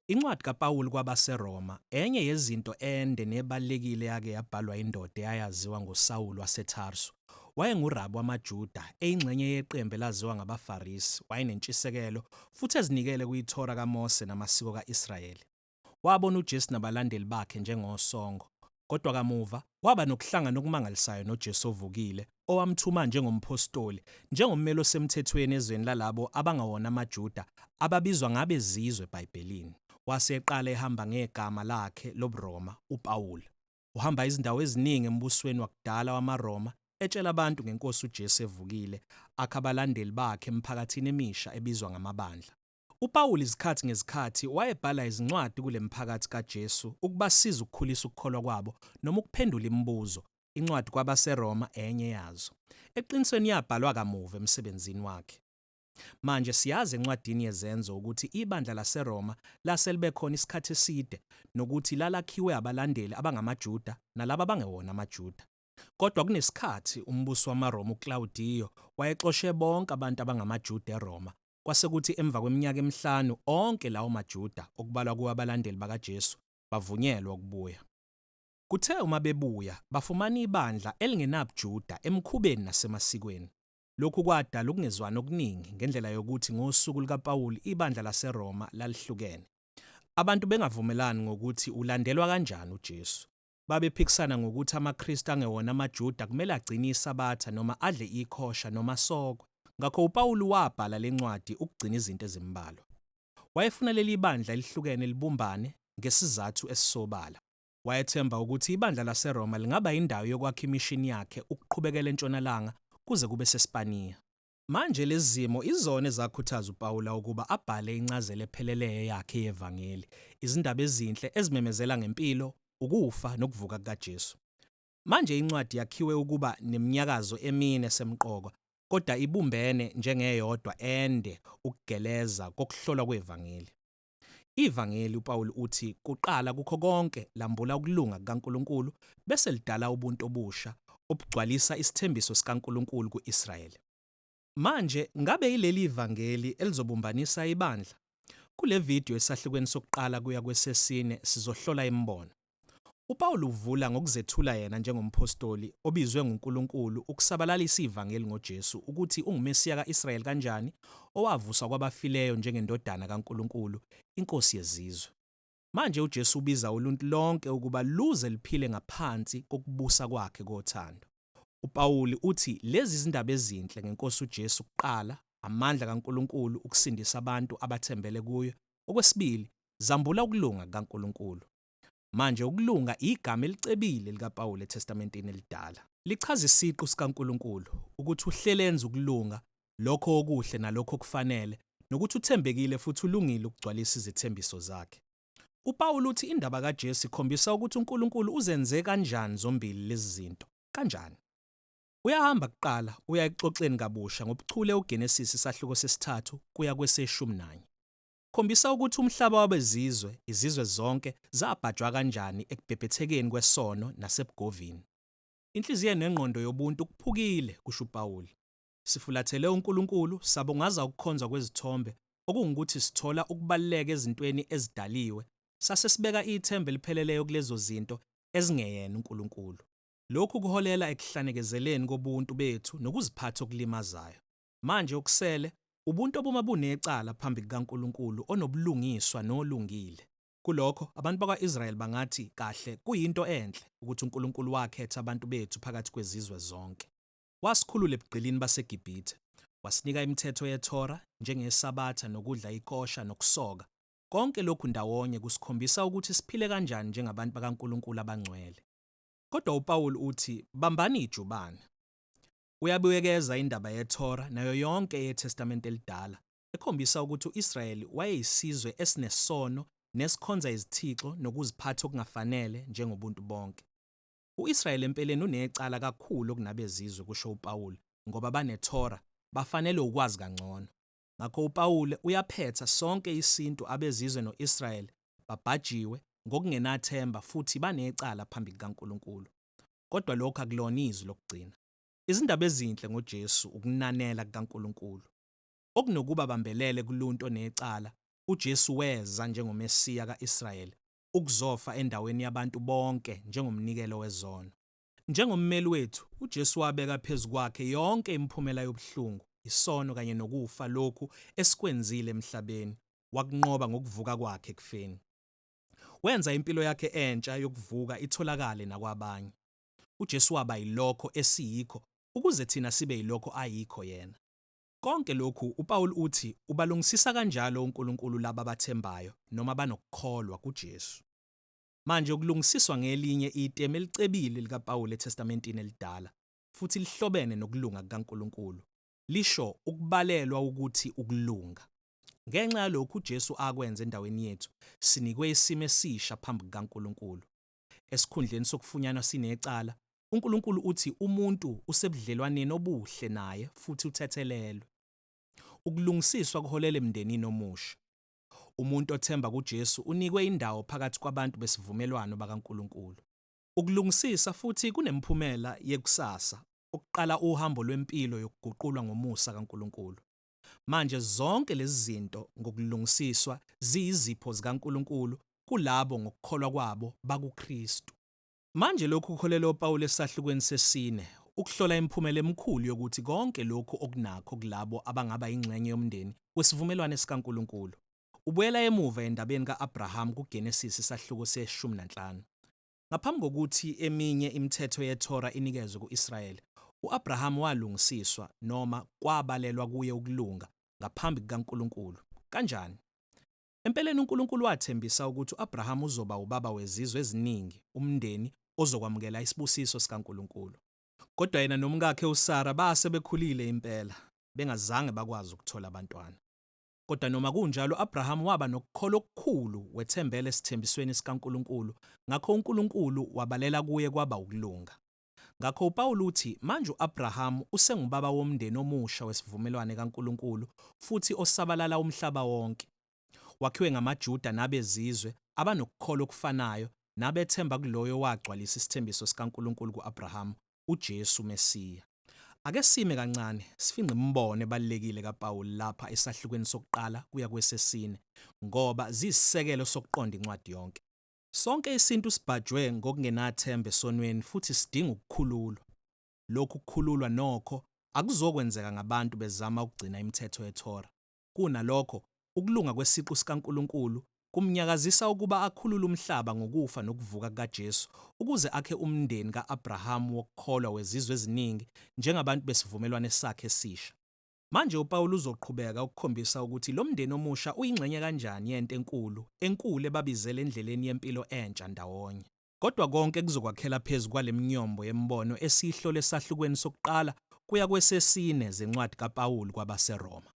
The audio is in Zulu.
Incwadi kaPawulu kwabaseRoma enye yezinto ende nebalulekile yake yabhalwa indoda eyayaziwa ngoSawulu waseTarsu. WayenguRabi wamaJuda, eyingxenye yeqembu elaziwa ngabaFarisi, wayenentshisekelo futhi ezinikele kuyiThora kaMose namasiko ka-Israyeli. Wabona uJesu nabalandeli bakhe njengosongo. Kodwa kamuva waba nokuhlangana okumangalisayo noJesu ovukile, owamthuma njengomphostoli, njengommeli osemthethweni ezweni lalabo abangewona amaJuda, ababizwa ngabeZizwe eBhayibhelini. Wase eqala ehamba ngegama lakhe lobuRoma, uPawulu. Uhamba izindawo eziningi embusweni wakudala wamaRoma, etshela abantu ngeNkosi uJesu evukile, akha abalandeli bakhe emiphakathini emisha ebizwa ngamabandla. UPawulu izikhathi ngezikhathi wayebhala izincwadi kule miphakathi kaJesu ukubasiza ukukhulisa ukukholwa kwabo noma ukuphendula imibuzo, incwadi kwabaseRoma enye yazo. Eqinisweni yabhalwa kamuva emsebenzini wakhe. Manje siyazi encwadini yeZenzo ukuthi ibandla laseRoma lase libe khona isikhathi eside nokuthi lalakhiwe abalandeli abangamaJuda nalabo abangewona amaJuda. Kodwa kunesikhathi umbusi wamaRoma uKlawudiyo wayexoshe bonke abantu abangamaJuda eRoma, kwase kuthi emva kweminyaka emihlanu onke lawo maJuda, okubalwa kuwo abalandeli bakaJesu, bavunyelwa ukubuya. Kuthe uma bebuya, bafumana ibandla elingenabuJuda emkhubeni nasemasikweni. Lokhu kwadala ukungezwani okuningi ngendlela yokuthi ngosuku lukaPawulu ibandla laseRoma lalihlukene. Abantu bengavumelani ngokuthi ulandelwa kanjani uJesu. Babephikisana ngokuthi amaKristu angewona amaJuda kumele agcine iSabatha noma adle ikhosha noma asokwe. Ngakho uPawulu wabhala le ncwadi ukugcina izinto ezimbalwa. Wayefuna leli bandla elihlukene libumbane ngesizathu esisobala. Wayethemba ukuthi ibandla laseRoma lingaba indawo yokwakha imishini yakhe ukuqhubekela entshonalanga kuze kube seSpaniya. Manje lezi zimo izona ezakhuthaza uPawula ukuba abhale incazelo epheleleyo yakhe yevangeli, izindaba ezinhle ezimemezela ngempilo, ukufa nokuvuka kukaJesu. Manje incwadi yakhiwe ukuba neminyakazo emine esemqoka, kodwa ibumbene njengeyodwa ende ukugeleza kokuhlolwa kwevangeli. Ivangeli, uPawulu uthi, kuqala kukho konke lambula ukulunga kukaNkulunkulu bese lidala ubuntu obusha obugcwalisa isithembiso sikaNkulunkulu ku-Israyeli. Manje, ngabe yileli ivangeli elizobumbanisa ibandla? Kule vidiyo esahlukweni sokuqala kuya kwesesine sizohlola imibono. UPawulu uvula ngokuzethula yena njengomphostoli obizwe nguNkulunkulu ukusabalalisa ivangeli ngoJesu ukuthi unguMesiya ka-Israyeli kanjani owavuswa kwabafileyo njengeNdodana kaNkulunkulu, iNkosi yezizwe. Manje uJesu ubiza uluntu lonke ukuba luze luphile ngaphansi kokubusa kwakhe kothando. UPawuli uthi lezi izindaba ezinhle ngeNkosi uJesu kuqala, amandla kaNkulunkulu ukusindisa abantu abathembele kuyo, okwesibili, zambula ukulunga kukaNkulunkulu. Manje ukulunga igama elicebile likaPawulu eTestamenteni Elidala. Lichaza isiqu sikaNkulunkulu, ukuthi uhleli enza ukulunga, lokho okuhle nalokho okufanele, nokuthi uthembekile futhi ulungile ukugcwalisa izithembiso zakhe. UPawulu uthi indaba kaJesu ikhombisa ukuthi uNkulunkulu uzenze kanjani zombili lezi zinto. Kanjani? Uyahamba kuqala uya ekuxoxeni kabusha ngobuchule uGenesisi isahluko sesithathu kuya kweseshumi nanye. Khombisa ukuthi umhlaba wabezizwe, izizwe zonke, zabhajwa kanjani ekubhebhethekeni kwesono nasebugovini. Inhliziyo nengqondo yobuntu kuphukile, kusho uPawulu. Sifulathele uNkulunkulu, sabungaza ukukhonzwa kwezithombe, okungukuthi sithola ukubaluleka ezintweni ezidaliwe, sase sibeka ithemba elipheleleyo kulezo zinto ezingeyena uNkulunkulu. Lokhu kuholela ekuhlanekezeleni kobuntu bethu nokuziphatha okulimazayo. Manje okusele, ubuntu obuma bunecala phambi kukaNkulunkulu onobulungiswa nolungile. Kulokho, abantu bakwa-Israyeli bangathi, kahle, kuyinto enhle ukuthi uNkulunkulu wakhetha abantu bethu phakathi kwezizwe zonke. Wasikhulula ebugqilini baseGibhithe. Wasinika imithetho yeThora, njengeSabatha nokudla ikosha nokusoka. Konke lokhu ndawonye kusikhombisa ukuthi siphile kanjani njengabantu bakaNkulunkulu abangcwele. Kodwa uPawulu uthi, bambani ijubane. Uyabuyekeza indaba yeThora nayo yonke eyeTestamente Elidala, ekhombisa ukuthi u-Israyeli wayeyisizwe esinesono nesikhonza izithixo nokuziphatha okungafanele njengobuntu bonke. U-Israyeli empeleni unecala kakhulu kunabezizwe, kusho uPawulu, ngoba baneThora, bafanelwe ukwazi kangcono. Ngakho uPawulu uyaphetha, sonke isintu, abezizwe no-Israyeli, babhajiwe ngokungenathemba futhi banecala phambi kukaNkulunkulu. Kodwa lokhu akulona izwi lokugcina. Izindaba ezinhle ngoJesu ukunanela kukaNkulunkulu. Okunokuba bambelele kuluntu onecala, UJesu weza njengoMesiya ka-Israyeli ukuzofa endaweni yabantu bonke njengomnikelo wezono. Njengommeli wethu, uJesu wabeka phezu kwakhe yonke imiphumela yobuhlungu, isono kanye nokufa lokhu esikwenzile emhlabeni, wakunqoba ngokuvuka kwakhe ekufeni. Wenza impilo yakhe entsha yokuvuka itholakale nakwabanye. UJesu waba yilokho esiyikho ukuze thina sibe yilokho ayikho yena. Konke lokhu uPawulu uthi ubalungisisa kanjalo uNkulunkulu laba abathembayo noma abanokukholwa kuJesu. Manje ukulungisiswa ngelinye itemu elicebile likaPawulu eTestamentini Elidala futhi lihlobene nokulunga kukaNkulunkulu. Lisho ukubalelwa ukuthi ukulunga. Ngenxa yalokhu uJesu akwenza endaweni yethu, sinikwe isimo esisha phambi kukaNkulunkulu. Esikhundleni sokufunyanwa sinecala, uNkulunkulu uthi umuntu usebudlelwaneni obuhle naye futhi uthethelelwe. Ukulungisiswa kuholela emndenini omusha. Umuntu othemba kuJesu unikwe indawo phakathi kwabantu besivumelwano bakaNkulunkulu. Ukulungisisa futhi kunemiphumela yekusasa, ukuqala uhambo lwempilo yokuguqulwa ngomusa kaNkulunkulu. Manje zonke lezi zinto ngokulungisiswa ziyizipho zikaNkulunkulu kulabo ngokukholwa kwabo bakuKristu. Manje lokhu kuholela uPawulu esahlukweni sesine, ukuhlola imiphumela emikhulu yokuthi konke lokhu okunakho kulabo abangaba yingxenye yomndeni wesivumelwano sikaNkulunkulu. Ubuyela emuva endabeni ka-Abrahamu kuGenesisi isahluko se-15. Ngaphambi kokuthi eminye imithetho yeThora inikezwe ku-Israyeli, u-Abrahamu walungisiswa, noma kwabalelwa kuye ukulunga, ngaphambi kukaNkulunkulu. Kanjani? Empeleni uNkulunkulu wathembisa ukuthi u-Abrahamu uzoba ubaba wezizwe eziningi, umndeni ozokwamukela isibusiso sikaNkulunkulu. Kodwa yena nomkakhe uSara base bekhulile impela, bengazange bakwazi ukuthola abantwana. Kodwa noma kunjalo u-Abrahamu waba nokukholwa okukhulu wethembela esithembisweni sikaNkulunkulu, ngakho uNkulunkulu wabalela kuye kwaba ukulunga. Ngakho uPawulu uthi manje u-Abrahamu usengubaba womndeni omusha wesivumelwane kaNkulunkulu futhi osabalala umhlaba wonke. Wakhiwe ngamaJuda nabezizwe abanokukholwa okufanayo nabethemba kuloyo owagcwalisa isithembiso sikaNkulunkulu ku-Abrahamu, uJesu Mesiya. Ake sime kancane, sifingqe imibono ebalulekile kaPawulu lapha esahlukweni sokuqala kuya kwesesine, ngoba ziyisisekelo sokuqonda incwadi yonke. Sonke isintu sibhajwe ngokungenathemba esonweni futhi sidinga ukukhululwa. Lokhu kukhululwa, nokho, akuzokwenzeka ngabantu bezama ukugcina imithetho yeThora. Kunalokho, ukulunga kwesiqu sikaNkulunkulu kumnyakazisa ukuba akhulule umhlaba ngokufa nokuvuka kukaJesu ukuze akhe umndeni ka-Abrahamu wokukholwa wezizwe eziningi njengabantu besivumelwano sakhe esisha. Manje uPawulu uzoqhubeka ukukhombisa ukuthi lo mndeni omusha uyingxenye kanjani yento enkulu, enkulu ebabizela endleleni yempilo entsha ndawonye. Kodwa konke kuzokwakhela phezu kwale minyombo yemibono esiyihlole esahlukweni sokuqala kuya kwesesine zencwadi kaPawulu kwabaseRoma.